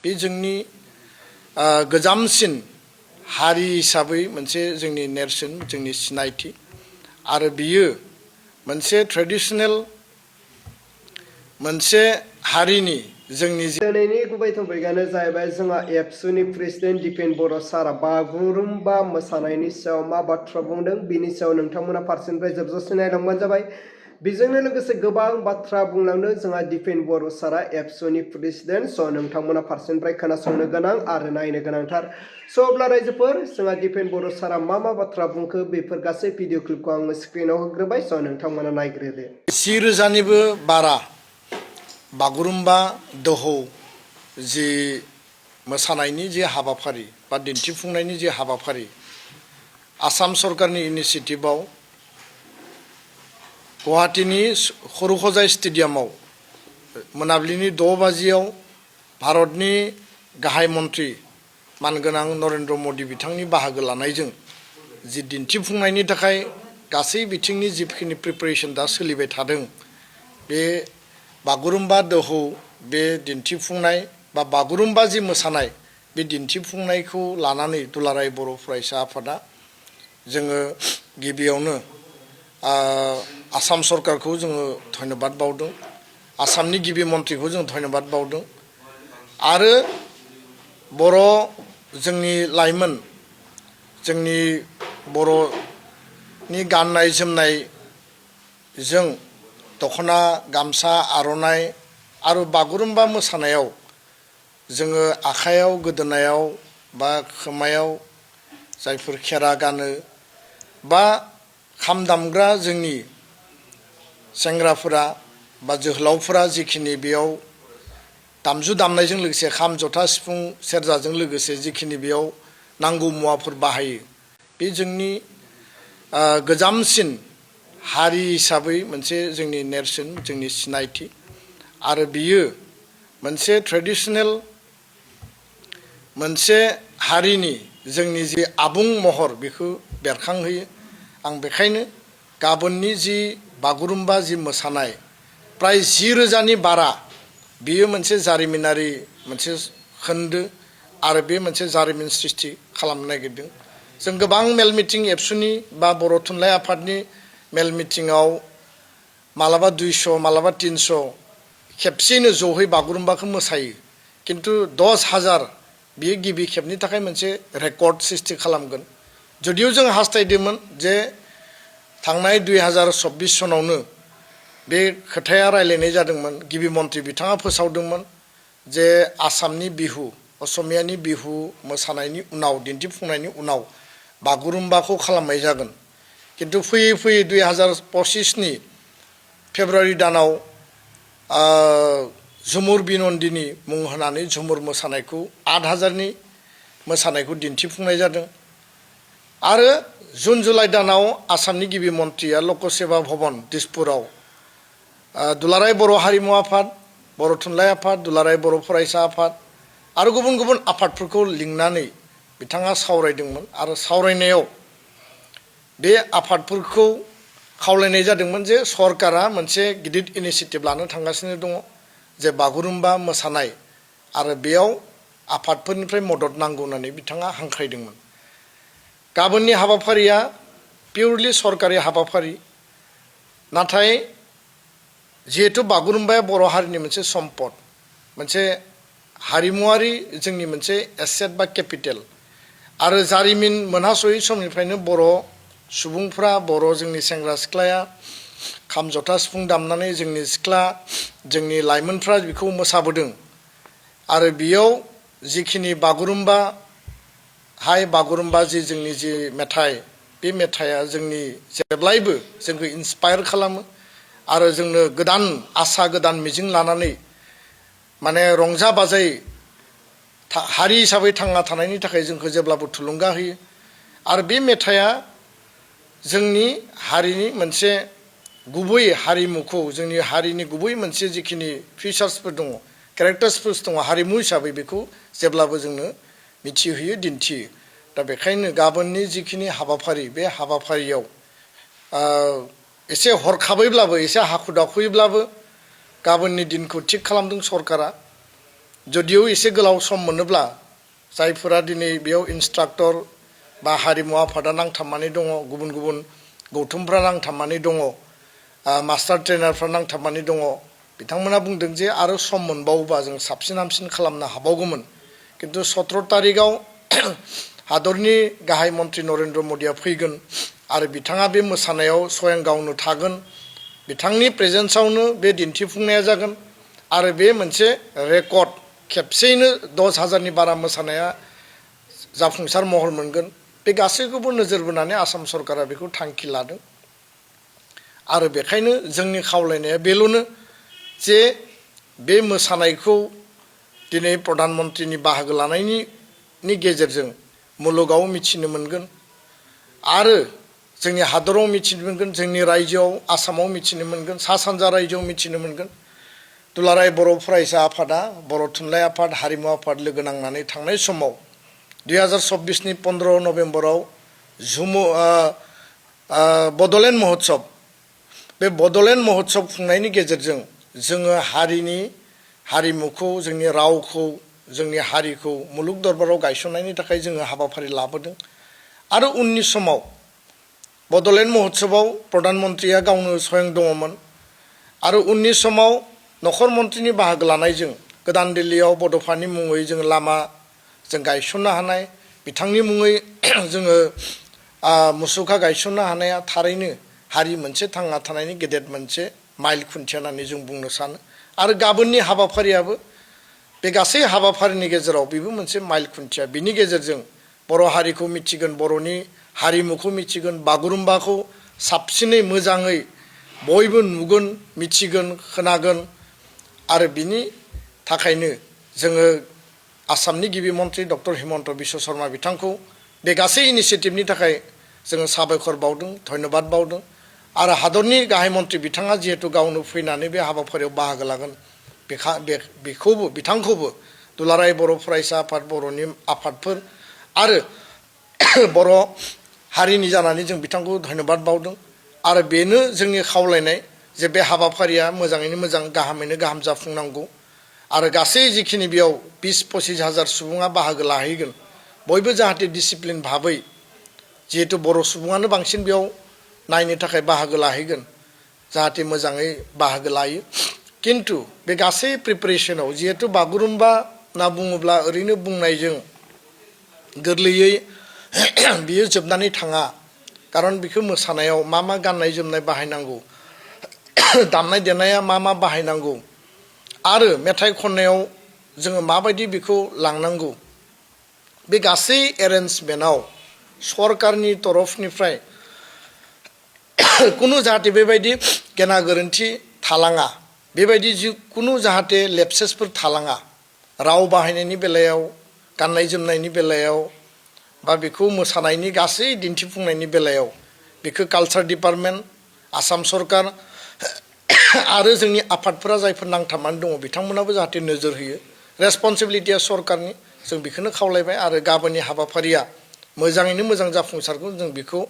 बे जोंनि गोजामसिन हारि हिसाबै मोनसे जोंनि नेरसोन जोंनि सिनायथि आरो बियो मोनसे ट्रेडिशनेल मोनसे हारिनि जोंनि दिनैनि गुबै टपिकआनो जाहैबाय जोंहा एबसुनि प्रेसिडेन्ट दिपेन बर' सारा बागुरुम्बा मोसानायनि सायाव मा बाथ्रा बुंदों बिनि सायाव नोंथांमोना फारसेनिफ्राय जोबजासिम नायलांबानो जाबाय। बेजोंनो लोगोसे गोबां बाथ्रा बुंलांदों जोंहा दिपेन बर' सारा एबसुनि प्रेसिडेन्ट। स' नोंथांमोना फारसेनिफ्राय खोनासंनो गोनां आरो नायनो गोनांथार। स' अब्ला रायजोफोर जोंहा दिपेन बर' सारा मा बाथ्रा बुंखो बेफोर गासै भिडिअ क्लिपखौ आङो स्क्रिनाव होग्रोबाय। स' नोंथांमोना नायग्रोदो। 10,000निबो बारा बागुरुम्बा दोहौ जि मोसानायनि जि हाबाफारि बा दिन्थिफुंनायनि जि हाबाफारि आसाम सरकारनि इनिशिएटिभआव गुवाहाटीनि खरुखजाय स्टेडियामाव मोनाबिलिनि 6 बाजियाव भारतनि गाहाय मन्त्रि मानगोनां नरेन्द्र मदि बिथांनि बाहागो लानायजों जि दिन्थिफुंनायनि थाखाय गासै बिथिंनि जिखिनि प्रिपारेसन दा सोलिबाय थादों बे बागुरुम्बा दोहौ बे दिन्थिफुंनाय बा बागुरुम्बा जि मोसानाय बे दिन्थिफुंनायखौ लानानै दुलाराय बर' फरायसा आफादा जोङो गिबियावनो आसाम सरकारखौ जोङो धन्यबाद बावदों, आसामनि गिबि मन्थ्रिखौ जों धन्यबाद बावदों आरो बर' जोंनि लाइमोन जोंनि बर'नि गाननाय जोमनायजों दख'ना गामसा आर'नाइ आरो बागुरुम्बा मोसानायाव जोङो आखायाव गोदोनायाव बा खोमायाव जायफोर खेरा गानो बा खाम दामग्रा जोंनि सेंग्राफोरा बा जोहोलावफोरा जिखिनि बेयाव दामजु दामनायजों लोगोसे खाम जथा सिफुं सेरजाजों लोगोसे जिखिनि बेयाव नांगौ मुवाफोर बाहायो बे जोंनि गोजामसिन हारि हिसाबै मोनसे जोंनि नेरसोन जोंनि सिनायथि आरो बियो मोनसे ट्रेडिशनेल मोनसे हारिनि जोंनि जि आबुं महर बेखौ बेरखांहोयो। आं बेखायनो गाबोननि जि बागुरुम्बा जि मोसानाय प्राय 10,000नि बारा बियो मोनसे जारिमिनारि मोनसे खोन्दो आरो बे मोनसे जारिमिन सृष्टि खालामनो नागिरदों। जों गोबां मेल मिटिं एबसुनि बा बर' थुनलाइ आफादनि मेल मिटिङाव मालाबा 200 मालाबा 300 खेबसेयैनो ज'है बागुरुम्बाखौ मोसायो, किन्तु 10,000 बियो गिबि खेबनि थाखाय मोनसे रेकर्ड सृष्टि खालामगोन। जुदिও जों हास्थायदोंमोन जे थांनाय 2024 सनावनो बे खोथाया रायलायनाय जादोंमोन, गिबि मन्थ्रि बिथाङा फोसावदोंमोन जे आसामनि बिहु असमियानि बिहु मोसानायनि उनाव दिन्थिफुंनायनि उनाव बागुरुम्बाखौ खालामनाय जागोन। किन्तु फैयै फैयै 2025नि फेब्रुवारि दानाव झुमुर बिनन्दिनि मुं होनानै झुमुर मोसानायखौ 8,000नि मोसानायखौ दिन्थिफुंनाय जादों आरो जुन जुलाइ दानाव आसामनि गिबि मन्थ्रिया लक सेवा भवन दिसपुराव दुलाराय बर' हारिमु आफाद, बर' थुनलाइ आफाद, दुलाराय बर' फरायसा आफाद आरो गुबुन गुबुन आफादफोरखौ लिंनानै बिथाङा सावरायदोंमोन आरो सावरायनायाव बे आफादफोरखौ खावलायनाय जादोंमोन जे सरकारा मोनसे गिदिर इनिशिएटिभ लानो थांगासिनो दङ जे बागुरुम्बा मोसानाय आरो बेयाव आफादफोरनिफ्राय मदद नांगौ होननानै बिथाङा हांख्रायदोंमोन। गाबोननि हाबाफारिया पिउरलि सरकारि हाबाफारि, नाथाय जिहेतु बागुरुम्बाया बर' हारिनि मोनसे सम्पद, मोनसे हारिमुवारि जोंनि मोनसे एसेट बा केपिटेल आरो जारिमिन मोनहासयै समनिफ्रायनो बर' सुबुंफ्रा बर' जोंनि सेंग्रा सिख्लाया खाम जथा सिफुं दामनानै जोंनि सिख्ला जोंनि लाइमोनफ्रा बेखौ मोसाबोदों आरो बेयाव जिखिनि बागुरुम्बा हाय बागुरुम्बा जोंनि जि मेथाइ बे मेथाइया जोंनि जेब्लायबो जोंखौ इन्सपायार खालामो आरो जोंनो गोदान आसा गोदान मिजिं लानानै माने रंजा बाजायै हारि हिसाबै थांना थानायनि थाखाय जोंखौ जेब्लाबो थुलुंगा होयो आरो बे मेथाइया जोंनि हारिनि मोनसे गुबै हारिमुखौ जोंनि हारिनि गुबै मोनसे जिखिनि फिचार्सफोर दङ केरेक्टार्सफोर दङ हारिमु हिसाबै बेखौ जेब्लाबो जोंनो मिथिहोयो दिन्थियो। दा बेखायनो गाबोननि जिखिनि हाबाफारि बे हाबाफारियाव एसे हरखाबैब्लाबो एसे हाखु दाखुयैब्लाबो गाबोननि दिनखौ थिग खालामदों सरकारा जुदिও एसे गोलाव सम मोनोब्ला जायफोरा दिनै बेयाव इन्सट्राक्टर बा हारिमु आफादा नांथाबनानै दङ, गुबुन गुबुन गौथुमफ्रा नांथाबनानै दङ, मास्टार ट्रेनारफ्रा नांथाबनानै दङ, बिथांमोना बुंदों जे आरो सम मोनबावोबा जों साबसिन हामसिन खालामनो हाबावगौमोन। किन्तु 17 तारिखआव हादरनि गाहाय मन्त्रि नरेन्द्र मदिया फैगोन आरो बिथाङा बे मोसानायाव स्वयं गावनो थागोन। बिथांनि प्रेजेन्सआवनो बे दिन्थिफुंनाया जागोन आरो बे मोनसे रेकर्ड खेबसेयैनो 10,000नि बारा मोसानाया जाफुंसार महर मोनगोन। बे गासैखौबो नोजोर बोनानै आसाम सरकारा बेखौ थांखि लादों आरो बेखायनो जोंनि खावलायनाया बेल'नो जे बे मोसानायखौ दिनै प्रधान मन्त्रिनि बाहागो लानायनि गेजेरजों मुलुगाव मिथिनो मोनगोन आरो जोंनि हादराव मिथिनो मोनगोन, जोंनि रायजोआव आसामाव मिथिनो मोनगोन, सा सानजा रायजोआव मिथिनो मोनगोन। दुलाराय बर' फरायसा आफादा, बर' थुनलाइ आफाद, हारिमु आफाद लोगो नांनानै थांनाय समाव 2024नि 15 नभेम्बराव बड'लेण्ड महोत्सब, बे बड'लेण्ड महोत्सब खुंनायनि गेजेरजों जोङो हारिनि हारिमुखौ, जोंनि रावखौ, जोंनि हारिखौ मुलुग दरबाराव गायसननायनि थाखाय जोङो हाबाफारि लाबोदों आरो उननि समाव बड'लेण्ड महोत्सबआव प्रधान मन्त्रिया गावनो स्वयं दङमोन आरो उननि समाव नखर मन्त्रिनि बाहागो लानायजों गोदान दिल्लीयाव बड'फानि मुङै जोङो लामा जों गायसननो हानाय, बिथांनि मुङै जोङो मुसुखा गायसननो हानाया थारैनो हारि मोनसे थांना थानायनि गेदेर मोनसे माइल खुन्थिया होननानै जों बुंनो सानो आरो गाबोननि हाबाफारियाबो बे गासै हाबाफारिनि गेजेराव बेबो मोनसे माइल खुन्थिया। बिनि गेजेरजों बर' हारिखौ मिथिगोन, बर'नि हारिमुखौ मिथिगोन, बागुरुम्बाखौ साबसिनै मोजाङै बयबो नुगोन, मिथिगोन, खोनागोन आरो बिनि थाखायनो जोङो आसामनि गिबि मन्त्रि डक्टर हिमन्त बिश्व शर्मा बिथांखौ बे गासै इनिसियेटिभनि थाखाय जोङो साबायखर बावदों, धन्यबाद बावदों आरो हादरनि गाहाय मन्त्रि बिथाङा जिहेतु गावनो फैनानै बे हाबाफारियाव बाहागो लागोन, बिथांखौबो दुलाराय बर' फरायसा आफाद, बर'नि आफादफोर आरो बर' हारिनि जानानै जों बिथांखौ धन्यबाद बावदों आरो बेनो जोंनि खावलायनाय जे बे हाबाफारिया मोजाङैनो मोजां, गाहामैनो गाहाम जाफुंनांगौ आरो गासै जिखिनि बेयाव 20-25 हाजार सुबुङा बाहागो लाहैगोन, बयबो जाहाथे डिसिप्लिन भाबै, जिहेतु बर' सुबुङानो बांसिन बेयाव नायनो थाखाय बाहागो लाहैगोन, जाहाथे मोजाङै बाहागो लायो। किन्तु बे गासै प्रिपारेसनाव जिहेतु बागुरुम्बा होनना बुङोब्ला ओरैनो बुंनायजों गोरलैयै बियो जोबनानै थाङा, खारन बेखौ मोसानायाव मा मा गाननाय जोमनाय बाहायनांगौ, दामनाय देनाया मा मा बाहायनांगौ आरो मेथाइ खननायाव जोङो माबायदि बेखौ लांनांगौ, बे गासै एरेन्जमेन्टआव सरकारनि तरफनिफ्राय कुनु जाहाथे बेबायदि गेना गोरोन्थि थालाङा, बेबायदि जिखुनु जाहाथे लेप्सेसफोर थालाङा, राव बाहायनायनि बेलायाव, गाननाय जोमनायनि बेलायाव बा बेखौ मोसानायनि गासै दिन्थिफुंनायनि बेलायाव बेखौ कालचार डिपार्टमेन्ट, आसाम सरकार आरो जोंनि आफादफोरा जायफोर नांथाबनानै दङ बिथांमोनाबो जाहाथे नोजोर होयो। रेसपन्सिबिलिटिया सरकारनि, जों बेखौनो खावलायबाय आरो गाबोननि हाबाफारिया मोजाङैनो मोजां जाफुंसारगोन जों बेखौ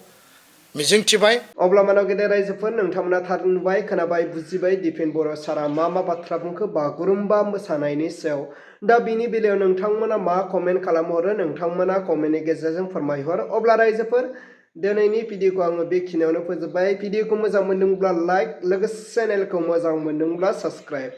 मिजिंथिबाय। अब्ला मानाव गेदेर रायजोफोर, नोंथांमोना थार नुबाय, खोनाबाय, बुजिबाय दिपेन बर' सारा मा मा बाथ्रा बुंखो बागुरुम्बा मोसानायनि सायाव। दा बिनि बेलायाव नोंथांमोना मा कमेन्ट खालामहरो, नोंथांमोना कमेन्टनि गेजेरजों फोरमायहर। अब्ला रायजोफोर, दिनैनि भिडिअखौ आङो बेखिनियावनो फोजोबबाय। भिडिअखौ मोजां मोनदोंब्ला लाइक, लोगोसे चेनेलखौ मोजां मोनदोंब्ला साबस्क्राइब।